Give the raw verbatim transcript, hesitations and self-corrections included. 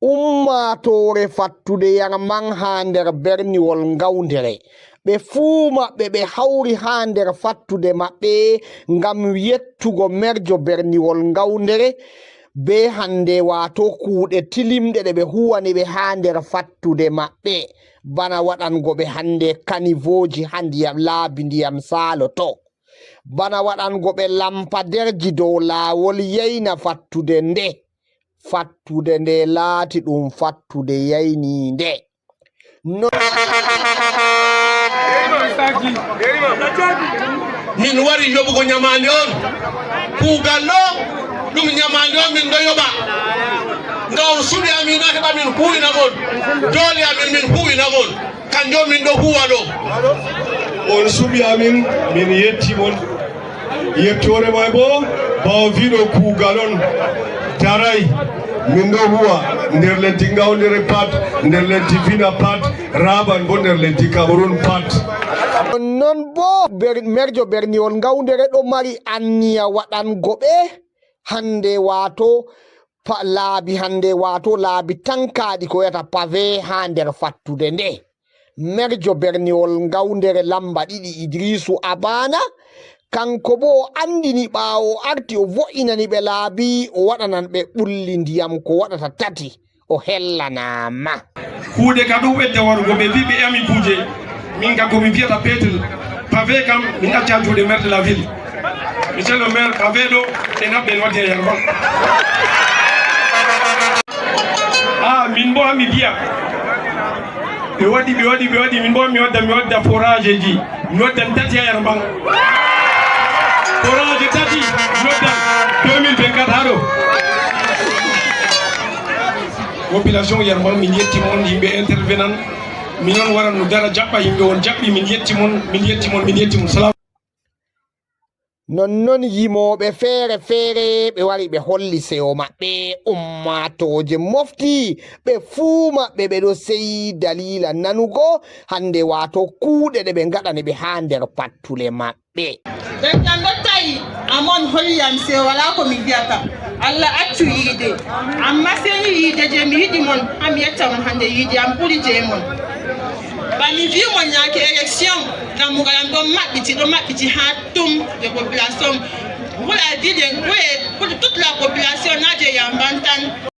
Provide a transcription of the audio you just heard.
Ummaatoore fattude Yarmaŋ haa nder berniwol Ngawndere. Ɓe fuu maɓɓe ɓe hawri haa nder fattude maɓɓe ngam yettugo merjo berniwol Ngawndere, bee hannde, waato kuuɗe tilimɗe ɗe ɓe huwani ɓe haa nder fattude maɓɓe, bana waɗango ɓe hannde kanivooji haa ndiyam, laabi ndiyam saaloto, bana waɗango ɓe lampadeerji dow laawol yayna fattude nde. Fattude nde laati ɗum fattude yayniinde. No- Min wari yoɓugo nyamaande on. Kuugal ɗo, ɗum nyamaande on min ɗo yoɓa. Nga on suɓi amin, on heɓa min huwina on. Doole amin min huwina on. Kanjum min ɗo huwa ɗo. On suɓi amin, min yetti mon. Yettoore may bo, ɓaawo viiɗo kuugal on daray. Min ɗo huwa nder leddi Ngawndere pat, nder leddi Vina pat, Raban bo nder leddi Kamerun pat. Non bo ber-, merjo berniwol Ngawndere ɗo mari anniya waɗango ɓe hannde, waato pa-, laabi hannde, waato laabi tankaaɗi ko wiyata pavé haa nder fattude nde. Merjo berniwol Ngawndere lamba ɗiɗi, Idriisu Abana, kanko boo o anndini, ɓaawo o arti o vo'inani ɓe laabi, o waɗanan ɓe ɓulli ndiyam ko waɗata tati, o hellanaama. Kuuɗe ka ɗum ɓedda warugo, ɓe mbi ɓe ami kuuje, min ka ko mi fiyata petel, pavé kam, min acca juuɗe maire de la ville. Monsieur le maire, pavé ɗo, en haɓɓen waddi e Yarmaŋ. Ah, min bo mi biya. Ɓe waɗi, ɓe waɗi, ɓe waɗi, min bo mi wadda, mi wadda forage ji. Mi waddan tati ha Yarmaŋ. Forage tati, mi waddan deux mille vingt-quatre ha ɗo. Population Yarmaŋ, min yetti mon, yimɓe intervenant. Min on waran no dara jaɓɓa yimɓe on jaɓɓi, min yetti mon, min yetti mon, min yetti mon. Salam. Nonnon yimooɓe feere feere ɓe wari ɓe holli seyo maɓɓe, ummaatooje mofti, ɓe fuu maɓɓe ɓe ɗo seyi daliila nanugo hannde, waato kuuɗe ɗe ɓe ngaɗani ɓe haa nder pattule maɓɓe. Ɓe tan ɗo ta'i, amon holli am seyo, walaa ko mi vi'ata. Allah accu yiide. Ammaa sey ni yiide jey mi yiɗi mon, haa mi yecca mon hannde yiide am ɓuri jey mon. Ba mi vi'i mon nyaake élection, dammugal am ɗon maɓɓiti, ɗon maɓɓiti haa tum de population. Vous la vie de, vous et pour toute la population, na je Yarmaŋ tan.